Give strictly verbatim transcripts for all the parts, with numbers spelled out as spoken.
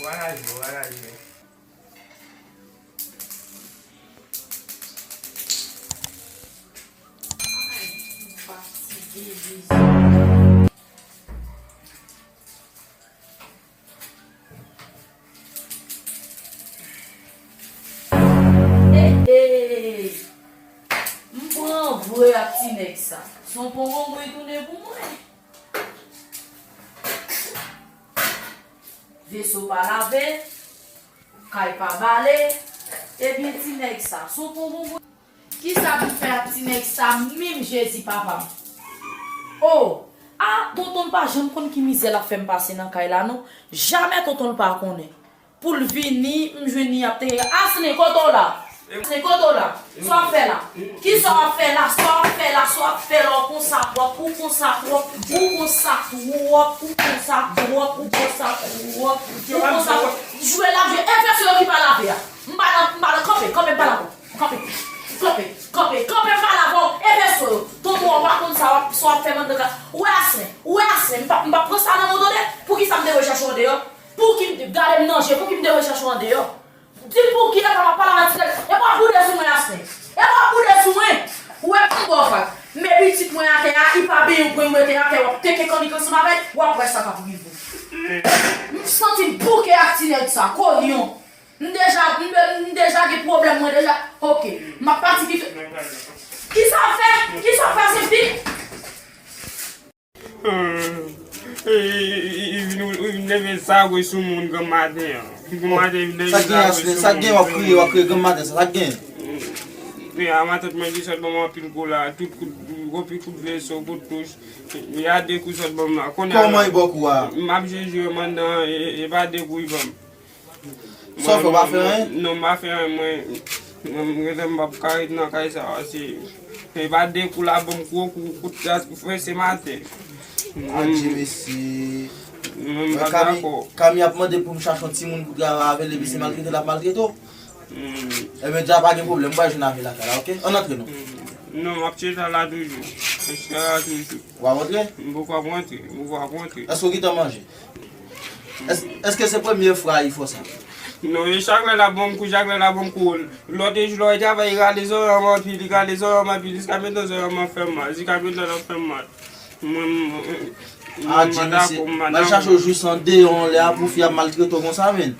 Pa ka jwe, pa ka jwe. Hey, hey. M pran vre ak ti nèg sa. Se yon pongongon li tounen pou mwen. Veso pa lave, kay pa bale, ebyen ti nèg sa, se yon pongongon. Kisa pou fè ak ti nèg sa menm, Jezi papa m? O! A, tonton l pa janm konn ki mizè l ap fè m pase nan kay la non. Jamè tonton l pa konnen. Pou l vini, m jwenn li ap teke. Asne, kote w la? Asne, kote w la? Sa w ap fè la? Kisa w ap fè la? Sa w ap fè la? Sa w ap fè la? Ou konsa twòp, ou konsa twòp, ou konsa twòp, ou konsa twòp, ou konsa twòp, ou konsa twòp. Jwe l ap jwe. E veso yo ki pa lave a. M pa nan, m pa nan, kanpe, kanpe, m pa la. Kanpe, kanpe, kanpe, kanpe, m pa la avè w. E veso yo. Tonton an pa konn sa w ap, sa w ap fè mandan ka. Ou wè Asne, ou wè Asne, m pa, m pa pran sa nan men w tande. Poukisa m te voye chache w andeyò? Pouki m te, gade m nan je, pouki m te voye chache w andeyò? Di m pouki, epa m ap pale avèk ti nèg. Epa w ap boude sou mwen, Asne. Epa w ap boude sou mwen. Ou wè m ba w fag. Men pitit mwen atè a, li pa benyen w pran mete atè, w ap teke kannik ansanm avè l, w ap wè sa k ap rive w. M santi m bouke ak ti nèg sa, kolyon. M deja, m, m deja gen pwoblèm mwen deja. Oke, m ap pati pito. Kisa w ap fè? Kisa w ap fè, Asne? Li vin leve sagwe sou moun granm maten an. Granm maten li vin leve sagwe sou moun. Sa k gen, w ap kriye, w ap kriye granm maten sa, sa k gen? E a matant mwen ki sot ban m anpil kou la, tout kout, anpil kout veso, kout touch. E a de kou sot ban m la. Kounye a la, kòman li ba w kou a? M ap jwe jwe mandan, e, e pa de kou li ban m. Sa w fè, w pa fè anyen? Non, m pa fè anyen, mwen. Mwen, mwen gentan m p ap ka ret nan kay sa a, se, se pa de kou la ban m gwo kou, kout rat, fè se maten. Adje mesye. Mwen, m pa dakò. Kami ap mande pou m chache yon timoun pou travay avè l, epi se maltrete l ap maltrete w. Ebyen, dja pa gen pwoblèm, m pral jwenn avè l lakay la, oke? Ann antre non. Non, m ap chita la toujou. M chita la toujou. W ap antre? M poko ap rantre, m poko ap rantre. Èske w gentan manje? Èske, èske se premye fwa li fè w sa? Non, e chak lè l ap ban m kou, chak lè l ap ban m kou. Lòt jou lè w travay, li rale zòrèy m anpil, li rale zòrèy m anpil, jiska mentnan zòrèy m ap fè m mal, jiska mentnan l ap fè m mal. Mwen, mwen, mwen, mwen pa dakò, mwen pa dakò. Adje mesye, m al chache w jis andeyò yon lè a pou fi ap maltrete w konsa, menn.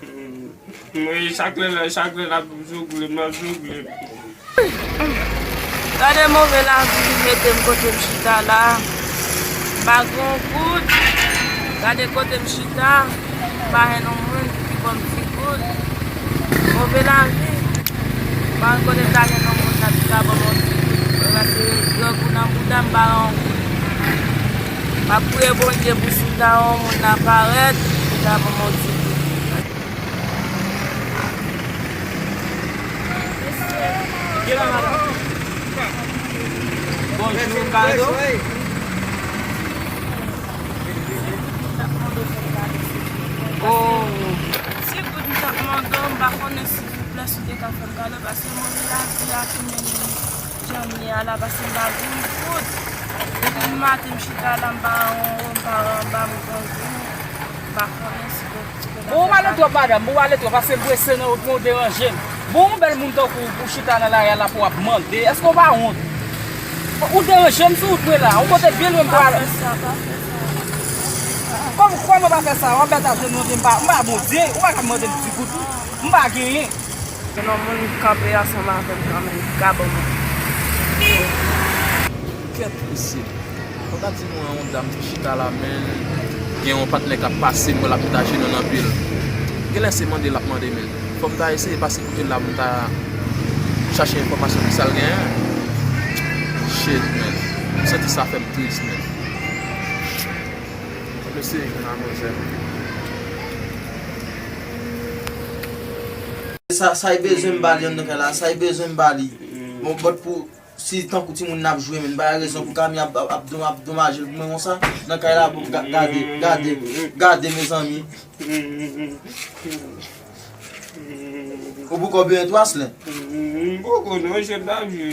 Mwen, chak lè, chak lè l ap zongle m, l ap zongle m. Gade move lavi li mete m kote m chita la. M pa gen yon goud. Gade kote m chita. M pa jwenn yon moun ki ban m ti goud. Move lavi. M pa konn kote m ta jwenn yon moun la ki ka ban m yon ti goud. Mwen pase grangou nan bouda m, m pa gen yon goud. M ap priye Bondye pou si m ta yon moun nan parèt, pou ta ban m yon ti goud. Bonjou, kado. Oh. Ti goud m t ap mande w, m pa konnen silvouplè si w te ka fè m kado, paske move lavi a ki mennen m jan m ye a la, paske m pa gen goud. Depi maten m chita la, m pa gen yon, m pa gen anba, m gen goud. M pa konnen si w te ka fè m kado. Bon, ou pale twòp, madanm, bon, ou pale twòp, paske m prese nan wout mwen, ou deranje m. Bon, yon bèl moun tankou w pou chita nan lari a la pou w ap mande, èske w pa wont? Ou deranje m sou wout mwen la, yon kote byen lwen m prale. Pa fè sa, pa fè sa. Kòm, kòman pa fè sa? W ap bèt ap jwenn Bondye, m pa, m pa Bondye, ou pa ka mande m ti goud, m pa genyen. Gen yon moun ki kanpe ansanm avè m kanmenm, ki ka ban mwen. Kèt, mesye. Fòk a di mwen yon dam ki chita la, men gen yon patnè k ap pase, m wè l ap met ajenou nan pye l. Genlè se mande l ap mande, men fò m ta eseye pase kote l la pou m ta chache enfòmasyon de sa l genyen. Shit, man. M santi sa fè m tris, man. Mesye, ki nan manzè. Sa, sa y bezwen m ba li anndan kay la, sa y bezwen m ba li. Bon, but pou, si tankou timoun nan ap jwe, men, pa gen rezon pou Kami ap, ap, ap dom-, ap domaje l pou mwen konsa nan kay la, bon, ga-, gade, gade, gade, mezanmi. Ou poko byen tou, Aslen? M poko non, chèf la jwe.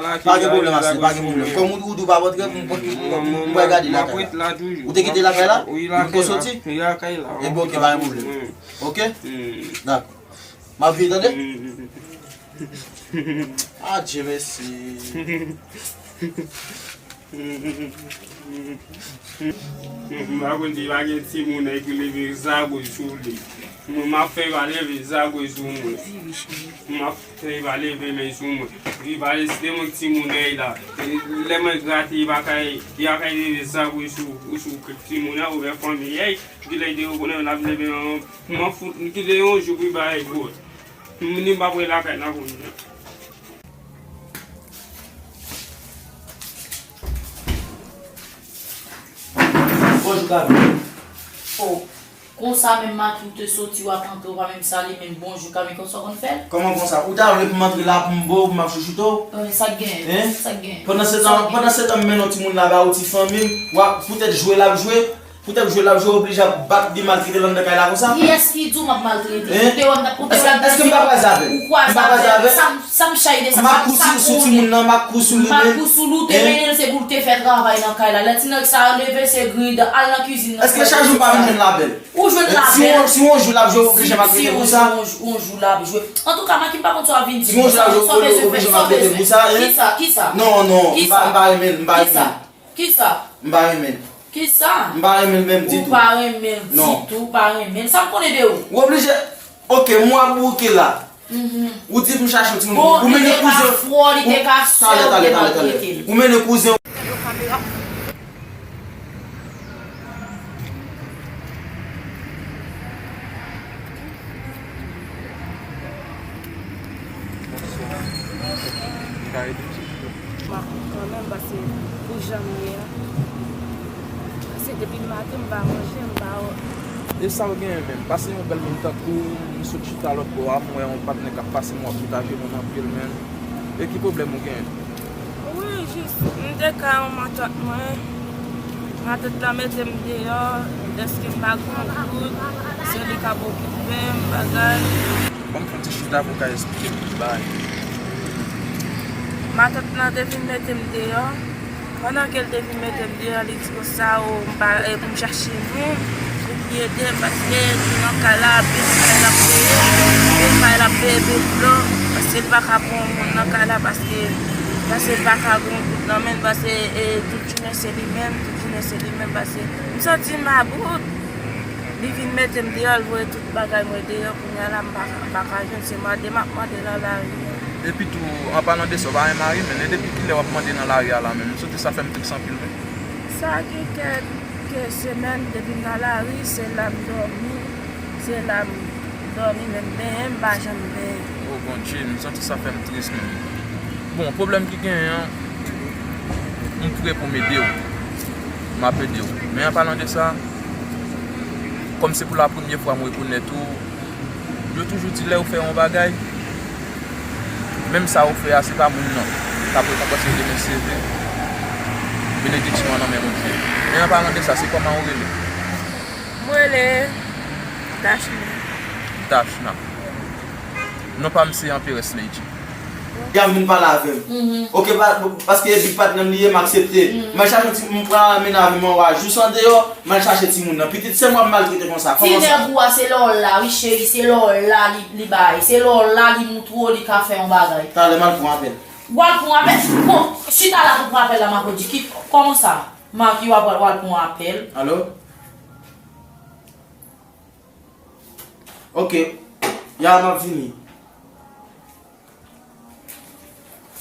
la, pa gen pwoblèm, Asè, pa gen pwoblèm. Kòm ou, ou di w p ap antre, m, m, m, m pral gade lakay la. Ou te kite lakay la? Wi, lakay la. Ou soti? Wi, lakay la. Ebyen, ok, pa gen pwoblèm. Ok? Dakò. M ap vini, tande? Adye, mesye. M pa konn si pa gen timoun nèg ki leve zago sou li. Mwen, m ap fè yo leve zago sou mwen. M ap fè yo leve men sou mwen. Li pa resite mwen timoun nèg la. Lè mwen grate, li pa kay, li pa kay leve zago sou, sou timoun nan oubyen fanmi nèg. Ki lè li te rekonèt l ap leve nan, m ap fout, m kite yon jou pou li pa egou. M ni m pa pran lakay nan kounye a. Bonjou, Kami. Oh, konsa menm Maki ou te soti, w ap antre, ou pa menm salye, menm bonjou, Kami, konsa w konn fè l? Kòman konsa? Ou ta vle pou m antre la, pou m bo, pou m ap chouchoute w? Eh, sa k gen? Hein? Sa k gen? Pandan se tan, pandan se tan, m mennen yon timoun la ba ou, ti fanmi m, w ap poutèt jwe l ap jwe, Poutèt jwe l ap jwe, oblije ap bat li, maltrete l anndan kay la konsa? Kiyès ki di w m ap maltrete? Hein? Ou te wè m t ap, ou te wè m t ap di w kwaze avè l. Sa m, sa m chay de sa, sa m, sa m kou sou timoun nan, m ap kou sou li menm. M ap kou sou li, ou te mennen l, se pou l te fè travay nan kay la. Lè ti nèg sa a leve, se griye dan, al nan kizin nan. Èske chak jou m pa vin jwenn l avè l? Ou jwenn l avè l. Si yon, si yon jou l ap jwe, ou oblije maltrete l pou sa? Si yon jou, yon jou l ap jwe. Antouka, Maki, m pa konn sa w ap vin di m konsa, sa w bezwen fè, sa w bezwen. Kisa, kisa? Non, non, m pa, m pa renmen l, m pa renmen l. Kisa? Kisa? M pa renmen l. Kisa? M pa renmen l menm ditou. Ou pa renmen l ditou, ou pa renmen l. Sa m konnen de ou? Ou oblije. Ok, m wè bouke la. Mhm. Ou di m chache yon timoun. Bon, ou mennen kouzen. Li te ka frè w, li te ka sè w, ou te maltrete l. Ou mennen kouzen. Bonswa. Mwen ka ede w, silvouplè? M ap kanmenm, paske pou jan m ye a. Paske depi maten m pa manje, m pa wè. E sa w genyen menm? Pase yon bèl moun tankou w, m sot chita lòt bò a, m wè yon patnè k ap pase m, w ap fout ajenou nan pye l menm. E ki pwoblèm ou genyen? Wi, jis, m te ka yon matant mwen. Matant lan mete m deyò, dèske m pa gen yon goud, se li k ap okipe m, bagay. Ban m fè yon ti chita pou w ka esplike m tout bagay. Matant lan te vin mete m deyò. Pandan ke l te vin mete m deyò, li di konsa, o, m pa, e, pou m chache moun, pou ki ede m, paske nan kay la, bil kay la ap peye, bil kay la ap peye, bil dlo, paske li pa ka pran yon moun nan kay la, paske, paske li pa ka gen yon goud nan men l, paske, e, tout jounen se li menm, tout jounen se li menm, paske m santi m about. Li vin mete m deyò, l voye tout bagay mwen deyò, kounye a la, m pa, m pa ka jwenn, se mande m ap mande nan lari a. Epi tou, an palan de sa, w pa renmen mari, men e depi kilè w ap mande nan lari a la menm? M santi sa fè m tris anpil, wi. Sa gen kèk, kèk semèn depi m nan lari, se la m dòmi, se la m dòmi, menm benyen m pa janm benyen. O Bondye, m santi sa fè m tris menm. Bon, pwoblèm ki genyen an, m prè pou m ede w. M ap ede w. Men an palan de sa, kòm se pou la premye fwa m rekonèt ou, yo toujou di lè ou fè yon bagay, menm sa ou fè a, se pa moun nan k ap rekonpanse w demen, se vre. Benediksyon an nan men Bondye. Men an palan de sa, se kòman ou rele? Mwen rele Dachna. Dachna. Non pa m se Anperès Lady. Li ap vin pale avè m. Mhm. Ok, pa, paske epi patnè m li ye, m aksepte. Mhm. M al chache yon ti, m pral mennen avè m yon wa jis andeyò, m al chache timoun nan. Pitit sè m w ap maltrete konsa. Kòman sa? Ti nèg ou a, se lè w la, wi cheri, se lè w la li, li bay. Se lè w la li moutre w li ka fè yon bagay. Talè m al pran apèl. W al pran apèl. Bon, chita la pou pran apèl la, Makodi. Ki, kòman sa? Maki, w ap, w al pran apèl. Alo? Ok. Ya, m ap vini.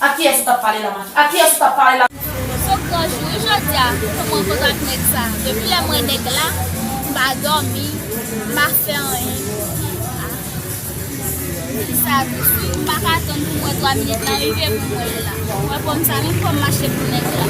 A kiyès ou t ap pale la, Maki? A kiyès ou t ap pale la? Se yon gran jou wi jodi a, pou mwen rankontre ak nèg sa. Depi lè m wè nèg la, m pa dòmi, m pa fè anyen. Ah. Li sa tris wi, m pa ka tann pou m wè twa minit lan rive pou m wè l la. Wè pòm sa, menm pòm mache pou nèg la.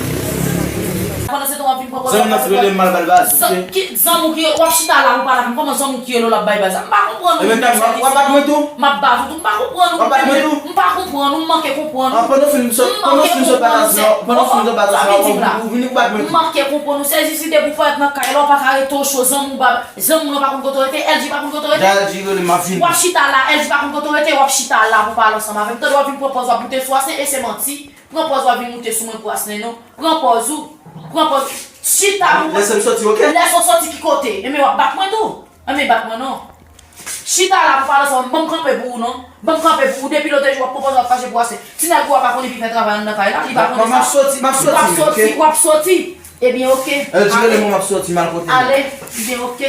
Pandan se tan w ap vin pran pòz w ap pase. Zanmi nan ki rele m mal bay baz, ok? Ki zanmi w ki rele w ap chita la ou pa la menm? Kòman zanmi w ki rele w l ap bay baz? M pa konprann ou. E men, w ap bat mwen tou? M ap bat ou tou, m pa konprann ou. W ap bat mwen tou? M pa konprann ou, m manke konprann ou. Pandan w fin sot, pandan w fin sot bataz la, pandan w fin sot bataz la, ou vini pou bat mwen tou. M manke konprann ou, sezi si depi w parèt nan kay la, w pa ka rete o cho, zanmi w pa, zanmi w lan pa konn kote w rete, L G pa konn kote w rete. L G rele m, m ap vini. W ap chita la, L G pa konn kote w rete, w ap chita la pou pale ansanm avè m. Tande w ap vin pran pòz w ap moute sou Aslen, e se manti. Pran pòz w ap vin moute sou mwen pou Aslen non. Pran pòz ou. Pran pòz. Chita pou. Lè, lè m soti, ok? Lè sa w soti ki kote? Enben w ap bat mwen tou. Enben bat mwen non. Chita la pou pale ansanm, ban m kanpe pou ou non. Ban m kanpe pou ou. Depi lòt jou w ap pran pòz w ap fache pou Aslen. Ti nèg ou a pa konn epi fè travay anndan kay la, li pa konn sa. M ap soti, m ap soti, ok? W ap soti, w ap soti. Ebyen ok. L G rele mwen, m ap soti, m al kote m. Ale, ebyen ok.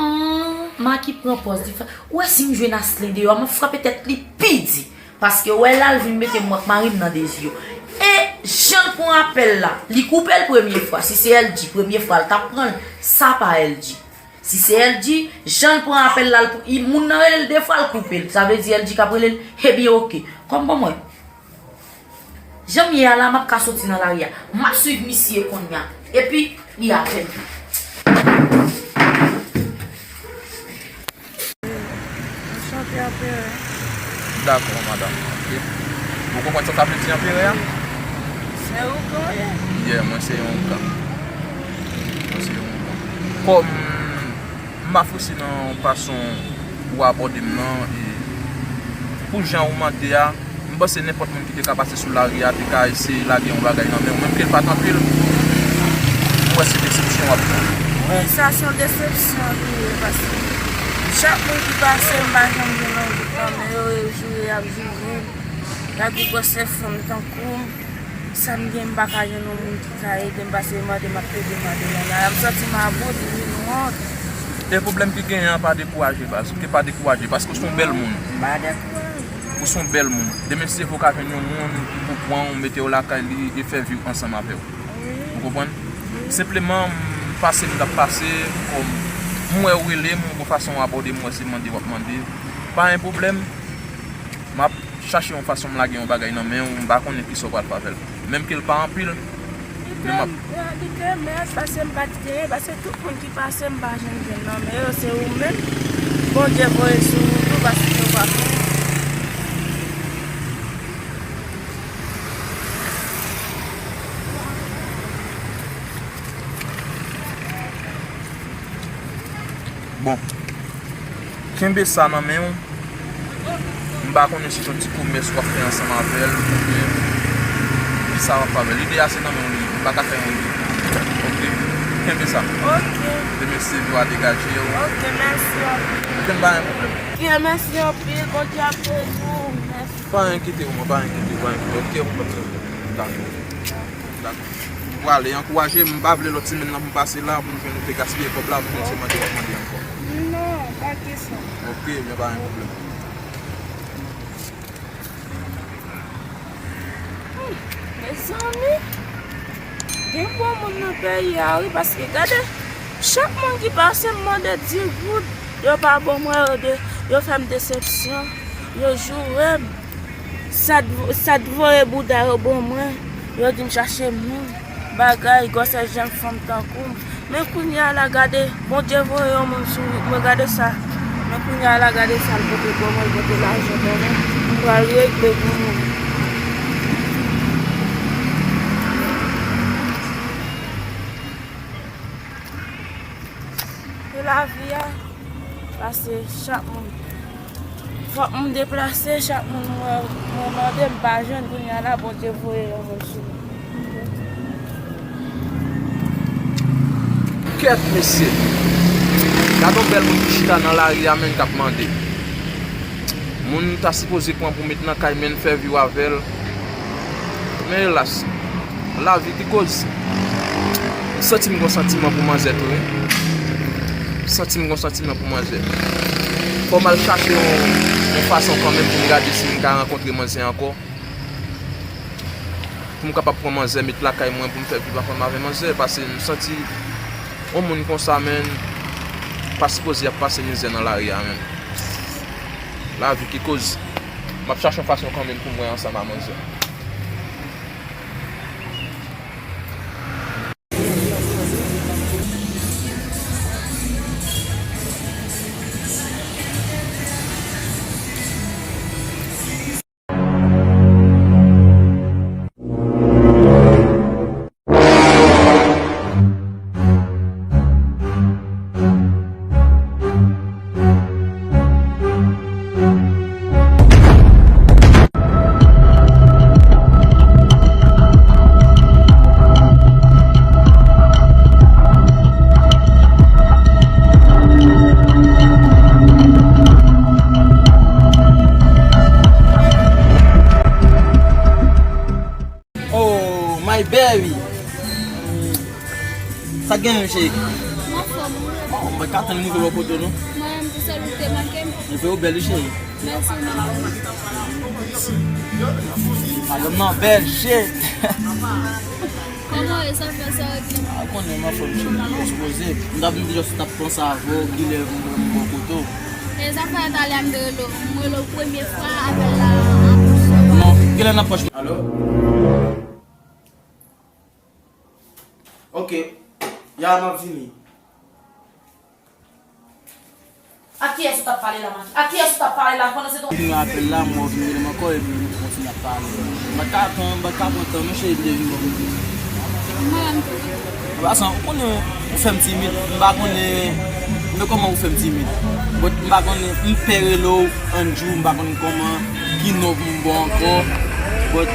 An, Maki pran pòz li fè. Ou wè si m jwenn Aslen deyò a, m ap frape tèt li pi di. Paske ou wè l al vin mete mwen ak mari m nan dezye. E jan l pran apèl la, li koupe l premye fwa. Si se L G, premye fwa l t ap pran l, sa pa L G. Si se L G, jan l pran apèl la, l pou, i, moun nan rele l de fwa, l koupe l. Sa vle di L G k ap rele l, ebyen ok. Kòm ban mwen. Jan m ye a la, m ap ka soti nan lari a. M ap swiv misye kounye a. Epi, li avè m. Anchante, anperè. Dakò, madanm. Ok. Ou konprann sa sa vle di, anperè a? Se ougan w ye? Yeah, mwen se yon ougan. Mwen se yon ougan. Kòm m afresi nan fason ou abòde m nan, e pou jan ou mande a, m panse nenpòt moun ki te ka pase sou lari a te ka eseye lage yon bagay nan men w, menm ke l pa t anpil, m wè se desepsyon w ap pran. Wi, sa se yon desepsyon li ye, paske chak moun ki pase, m pa janm jwenn yon goud nan men yo, e joure y ap joure m. Y ap di gwosè fanm tankou m. Sa m gen, m pa ka jwenn yon moun ki ka ede m, paske mande m ap plede mande nan lari a. M santi m abòde, m wont. E pwoblèm ki genyen an, pa dekouraje, baz. Ou ke pa dekouraje, paske ou se yon bèl moun. M pa dekouraje. Ou se yon bèl moun. Demen, si Jewova ka jwenn yon moun ki pou pran w, mete w lakay li e fè vi w ansanm avè w. Wi. Ou konprann? Wi. Senpleman, m pase m t ap pase, kòm m wè w rele m, yon fason w abòde m, m wè se mande w ap mande. Pa gen pwoblèm. M ap chache yon fason m lage yon bagay nan men w, m pa konnen kisa w pral fè avè l. Menm ke l pa anpil, men m ap. Li te, li te mès, paske m pa t genyen, paske tout moun ki pase, m pa janm jwenn nan men yo, se ou menm. Bondye voye sou ou tou, paske yo pa konn. Bon. Kenbe sa nan men w. M pa konnen si se yon ti komès w ap fè ansanm avè l oubyen kisa w ap fè avè l. Ide a se nan men w li ye. M pa ka fè anyen. Ok. Kenbe sa. Ok. Demen se vi w a degaje w. Ok, mèsi anpil. Ok, m pa gen pwoblèm. Ok, mèsi anpil. Bondye ap beni w. Mèsi. Pa enkyete w, man, pa enkyete w, pa enkyete w. Ok, yon pwoblèm. Dakò. Dakò. Ou prale, ankouraje m, m pa vle lòt semèn nan pou m pase la, pou m jwenn ou te gaspiye kòb la, pou jwenn se mande w ap mande ankò. Non, pa kesyon. Ok, men pa gen pwoblèm. Hmm, mezanmi, gen bon moun nan peyi a wi, paske gade, chak moun ki pase m mande di goud, yo pa ban mwen, yo de, yo fè m desepsyon, yo joure m. Sa t, sa t voye bouda yo ban mwen, yo di m chache moun, bagay, gwosè jèn fanm tankou m. Men kounye a la, gade, Bondye voye yon moun sou wout mwen, gade sa. Men kounye a la, gade sa l pote ban mwen, l pote lajan ban mwen. M pral regle pou nou. Se lavi a, paske chak moun. Fòk m deplase, chak moun mwen, mwen mande, m pa jwenn, kounye a la, Bondye voye yon moun sou mwen. Kèt, mesye! Gade yon bèl moun ki chita nan lari a, menm k ap mande. Moun ta sipoze pran pou met nan kay, menm fè vi w avè l. Men elas, lavi ki koz. M santi m gon santiman pou manzè tou, wi. M santi m gon santiman pou manzè. Fò m al chache yon, yon fason kanmenm pou m gade si m ka rankontre manzè ankò. Pou m kapab pran manzè, met lakay mwen, pou m fè viv ansanm avè manzè. Paske m santi yon moun konsa, menm, pa sipoze ap pase mizè nan lari a, menm. Lavi ki koz. M ap chache yon fason kanmenm pou m wè ansanm a manzè. Sa k genyen, cheri? M anfòm. Oh, mwen ka tann rive bò kote w, non? Mwen menm tou, sèl ou te manke m. Rive ou bèl, wi, cheri. Mèsi, mèsi. Madanm nan bèl, shit. Kòman w ye, sa fè sa regle? A, konnen m anfòm, cheri. Ekspoze. M t ap, m t ap panse avè w, kilè m, m bò kote w. E zafè a talè a m te rele w. M rele w premye fwa, apèl la an bouch. Non, kilè n ap pòch. Alo? Ok. Ya, m ap vini. A kiyès ou t ap pale la, Maki? A kiyès ou t ap pale la pandan se tan? Fini apèl la, mwen vin rele m ankò, epi nou kontinye ap pale. M pa t ka pran, m pa t ka pran tan, non, cheri, m te vin bò kote w. Mwen menm tou. Paske ou konnen, ou fè m timid, m pa konnen, men kòman ou fè m timid. But m pa konnen, m pè rele w, Andrew, m pa konn kòman, ki non pou m ba w ankò. But,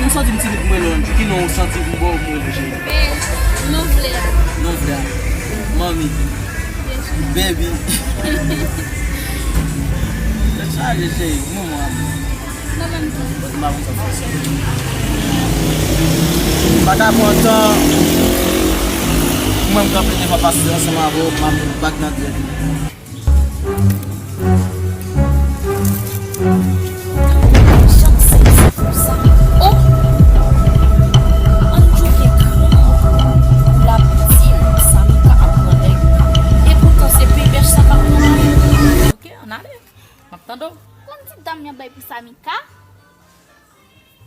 m santi m timid pou m rele w Andrew. Ki non ou santi pou m ba w pou m rele w, cheri? Non vle a. Non vle a. Manmi. Baby. Tèt chaje, cheri. Manman. Mwen menm tou. But m pa konn sa fè. M pa ka pran tan. Mwen, m kanpe devan pase ansanm avè w, m ap bat nan dwèt. Jan m sezi konsa. Oh! Andrew gen kran pou l ap di m Samika ap pran nèg. Epoutan se P B H sa k ap pran mari m. Ok, ann ale. M ap tande w. Konn ti dam nan bay pou Samika?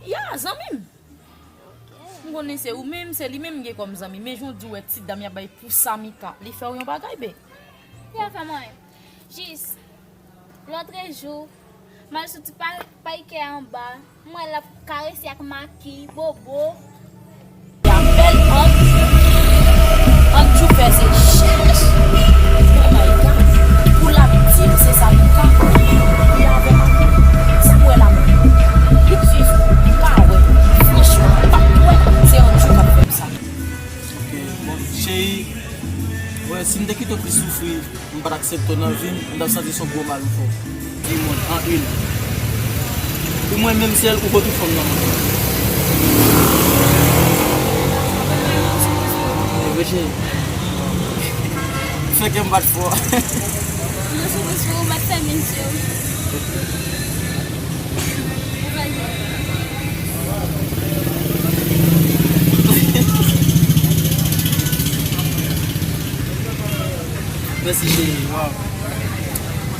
Ya, zanmi m. M konnen se ou menm, se li menm m gen kòm zanmi. Men jan w di w wè ti dam y ap bay pou Samika, li fè w yon bagay, be. Li pa fè m anyen. Jis, lòtrejou, m al soti pa, pa Ikea anba, m wè l ap karese ak Maki, Bobo. L ap bèl ann. Andrew fè se chèch. Oh my God. Pou l ap di m se Samika, li avè Maki. Sa m wè la menm? Li di m pa wè. Franchman, m pa t kwè se Andrew k ap fè m sa. Ok, bon, cheri, wè, si m te kite w plis soufri, m pa t aksepte w nan vi m, m t ap santi se yon gwo mal m fè w. Di mwen, an il. Pou mwen menm sèl ou vo tout fanm nan mwen. Rete. Fè kè m bat fò. Mwen sou plis pou ou bat fè men sou. Mèsi, cheri. Waw.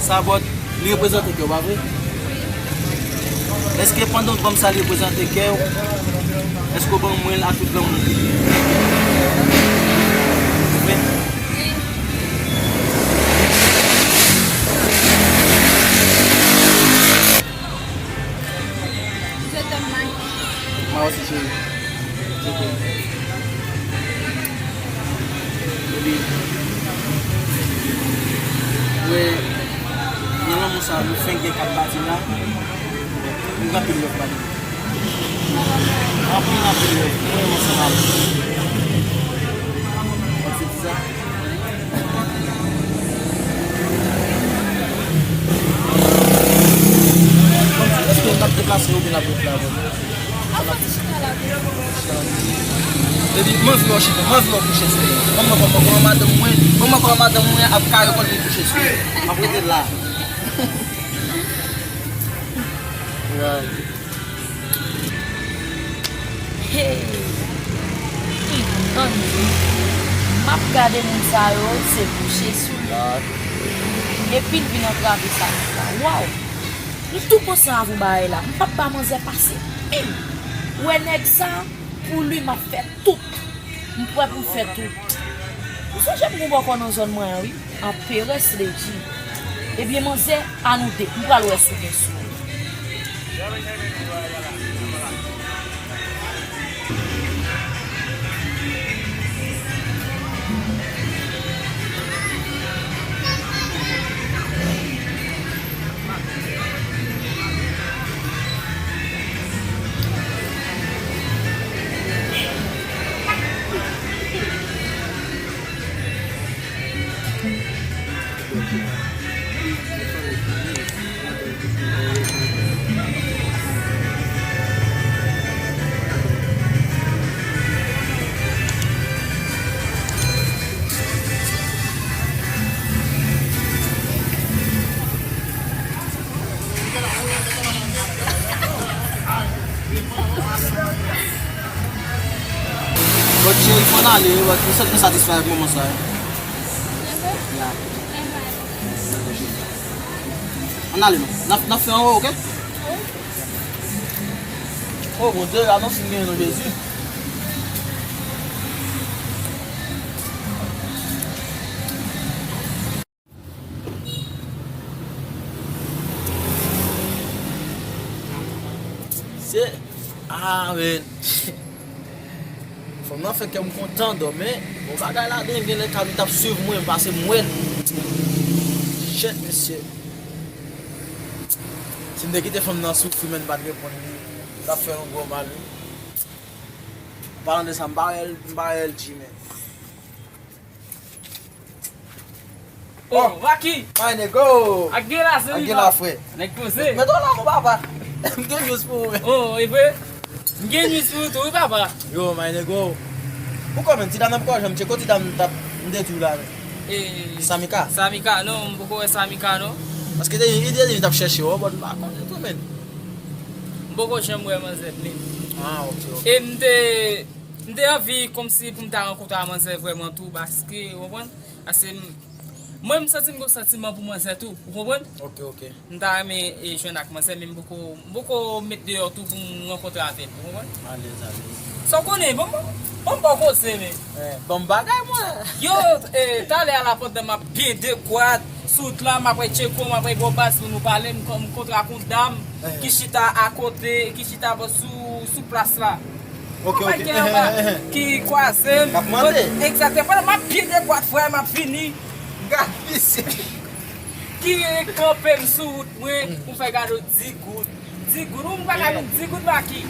Sa bòt, li reprezante kè w, pa vre? Èske pandan w ban m sa, li reprezante kè w? Èske w ban mwen l ak tout lanmou? Vre? Je t'aime, Mike. Mwen osi, cheri. Je t'aime. Epi, wè, nan lanmou sa, nou fenk gen kat pati la, nou gen anpil love, pa vre? Anpil, anpil love. Mwen renmen ansanm avè w. Wè, se ti sa. Èske n ap deplase oubyen n ap rete la menm? Epi, m anvi wè w chita, m anvi wè w kouche sou li. Ban m wè kòman, kòman madanm mwen, ban m wè kòman madanm mwen ap kare kò l pou l kouche sou li. M ap rete la. Hey! Ki gang di? M ap gade moun sa yo, se kouche sou li. Epi l vin antrave sa. Waw! M tou panse avè w bagay la. M p ap ba manzè pase menm. Ou wè nèg sa, pou li m ap fè tout. M prè pou m fè tout. Ou sonje m gon bòkò nan zòn mwen an, wi. Empress Lady. Ebyen, manzè, a nou de. M pral wè si w gen sou ou. Ale, wi, m santi m satisfè avèk moman sa a. Ya. Ann ale non. N ap, n ap fè anwo, oke? Oh, Bondye, anonse m genyen non Jezi. Se, ah, men. Fanm nan fè kè m kontan, dò, men bon bagay ladan, gen lè Kami t ap swiv mwen, m pase m wè l. Shit, mesye. Si m te kite fanm nan soufri, men m pa t reponn li, m t ap fè yon gwo mal, wi. Palan de sa, m pa wè l, m pa wè L G, men. Oh, Rocky! My nigga! Ak gen la, se Ak gen la, frè. Nèg poze. Mete w la, mon papa. M gen news pou ou, men. Oh, e vre? M gen news pou ou tou, wi, papa. Yo, my nigga. Ou konnen, ti dam nan poko janm tcheke, ti dam t ap, m te di w la, men. E, Samika? Samika, non, m poko wè Samika, non. Paske te, li te di li t ap chèche w, but m pa konnen tou, men. M poko janm wè manzè, men. Ah, ok, ok. E m te, m te anvi kòmsi pou m ta rankontre a manzè vrèman tou, paske, ou konprann? Paske m, mwen, m santi m gen santiman pou manzè tou, ou konprann? Ok, ok. M ta renmen, e, jwenn ak manzè, men m poko, m poko met deyò tou pou m rankontre avè l, ou konprann? Alèz, alèz. Sa w konnen, bon, bon, bon, bon koze, men. Eh, bon bagay, mwen. Yo, e, talè a la, pandan m ap byen dekwat, sou wout la, m ap wè Tcheko, m ap wè gwo baz moun, nou pale, m kon-, m kontre ak yon dam ki chita akote, ki chita bò sou, sou plas la. Ok, ok. Gen anba ki kwaze m. K ap mande. Egzakteman. Pandan m ap byen dekwat, frè, m ap vini. Gad misye. Ki kanpe m sou wout mwen, pou fè gade w di goud. Di goud, ou pa ka vin di goud, Maki.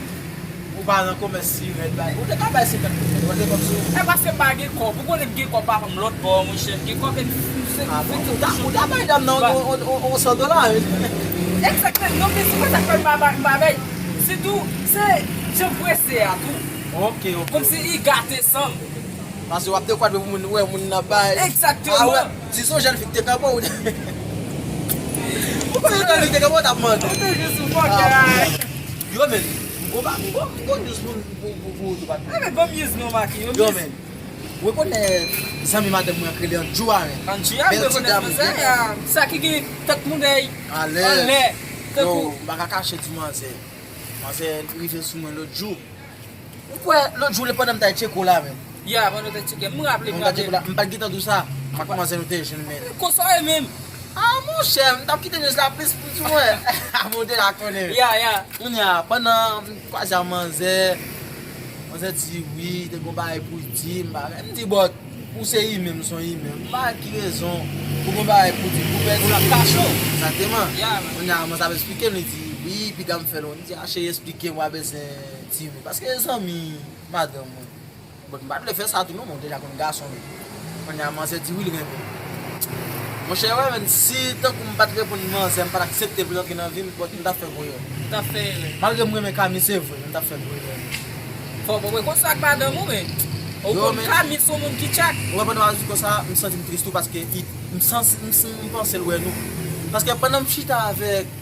Ou pa nan komès si rèd bay. Ou te ka bay senkant goud, ou te kòb sou ou. E paske m pa gen kòb. Ou konnen m gen kòb, papa m lòt bò, monchè. M gen kòb, e m se Ah, bon, ou ta, ou ta bay dam nan yon, yon, yon, yon san dola, wi. Egzakteman. Non, men se pa sa k fè m pa bay, m pa bay. Sitou, se jan m prese a tou. Ok, ok. Kòmsi li gate san m. Paske w ap dekwat pou moun wè moun nan bay. Egzakteman. Ah, wè, si se yon jèn fi ki te kanpe w. Ou konnen jèn fi ki te kanpe w, w t ap mande. Ou te jis ou fòkè. Ah, yo, men, m gon ba, m gon, m gon news pou, pou, pou, pou ou tou, patnè. Eh, men, ban m news non, Maki. Yo, yo, men. Ou rekonèt zanmi madanm mwen an k rele Andjou a, men. Andjou a, m rekonèt manzè a. Sa ki gen tèt moudèy anlè. Yo, m pa ka kache di manzè. Manzè rive sou mwen lòt jou. Ou kwè lòt jou, pandan m t al tcheke w la menm? Ya, pandan w t al tcheke m, m raple m, m raple m. M pa t gentan di w sa. M ak manzè nou te jwenn, men. Konsa e menm. Ah, monchè, m t ap kite news la plis pou di mwen. Ah, bon, w te la konnen. Ya, ya. Kounye a, pandan m kwaze ak manzè, manzè di wi, te gon bagay pou l di m, bagay. M di, but, ou se imen, m se yon imen. M pa wè ki rezon pou gon bagay pou di, pou pèdi. Pou l ap kache w. Egzakteman. Ya, man. Kounye a, manzè ap eksplike m, li di, wi, piga m fè l, m di, a, cheri, eksplike m, w a bezwen di wi. Paske zanmi madanm mwen. But m pa t vle fè sa tou non, men w deja konn gason m ye. Kounye a manzè di wi l renmen m. Monchè, wè, men si tankou m pa t reponn manzè, m pa t aksepte pou l antre nan vi m, but m t ap fè gwo erè. Ou t ap fè erè. Malgre m renmen Kami, se vre, men m t ap fè gwo erè. Fò w konprann konsa ak madanm ou, men. Ou konn Kami se yon moun ki tchak. Ou wè, pandan w ap di konsa, m santi m tris tou paske i, m santi, m, m panse l wè nou. Paske pandan m chita avèk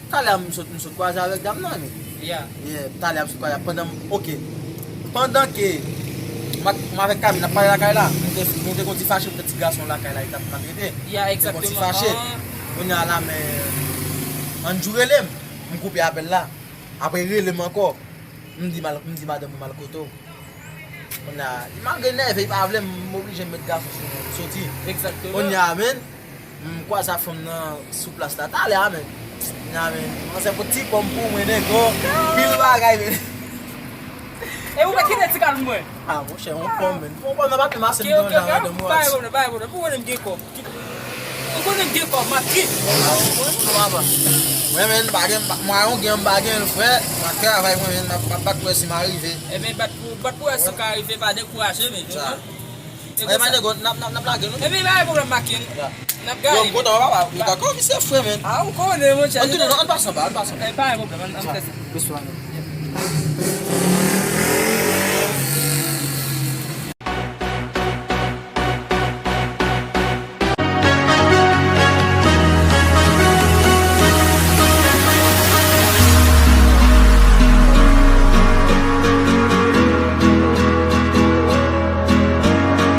Talè a m sot, m sot kwaze avèk dam nan, men. Ya. Yeah, talè a m sot kwaze, pandan m, ok. Pandan ke m ak, m avèk Kami n ap pale lakay la, nou te, nou te gon ti fache, poutèt ti gason lakay la, li t ap maltrete. Ya, egzakteman. Nou te gon ti fache. Kounye a la, men, Andjou rele m, m koupe apèl la. Apre, rele m ankò. M di mal, m di madanm mwen m al kote w. Kounye a, malgre l nève, li pa vle, m oblije m met gason sou mwen, m soti. Egzakteman. Kounye a, men, m kwaze ak fanm nan sou plas la talè a, men. Kounye a, men, manzè pot ti pòm pou mwen, nègo, pil bagay, men. E ou mèt kite ti kal mwen. Ah, monchè, yon pòm, men. Yon pòm nan pa te mache m nan jan madanm ou a. Pa gen pwoblèm, pa gen pwoblèm. Ou konnen m gen kòb. Ou konnen m gen kòb, m ap kit. Mwen menm, m pa gen, m pa, mwayen w gen, m pa gen l, frè. M ap travay mwen menm, m ap, m ap bat pou wè si m a rive. Ebyen, bat pou, bat pou wè si w ka rive, pa dekouraje, men. Sa. E pa nego, n ap, n ap, n ap lage, non? Ebyen, pa gen pwoblèm, Makin. N ap gade. Yo, m kontan, papa. Yo, dakò, misye fre, men. Ah, ou konnen, monchè. Ann tounen, non, ann pase anba, ann pase anba. E, pa gen pwoblèm, ann, ann fè sa. Bonswa, men.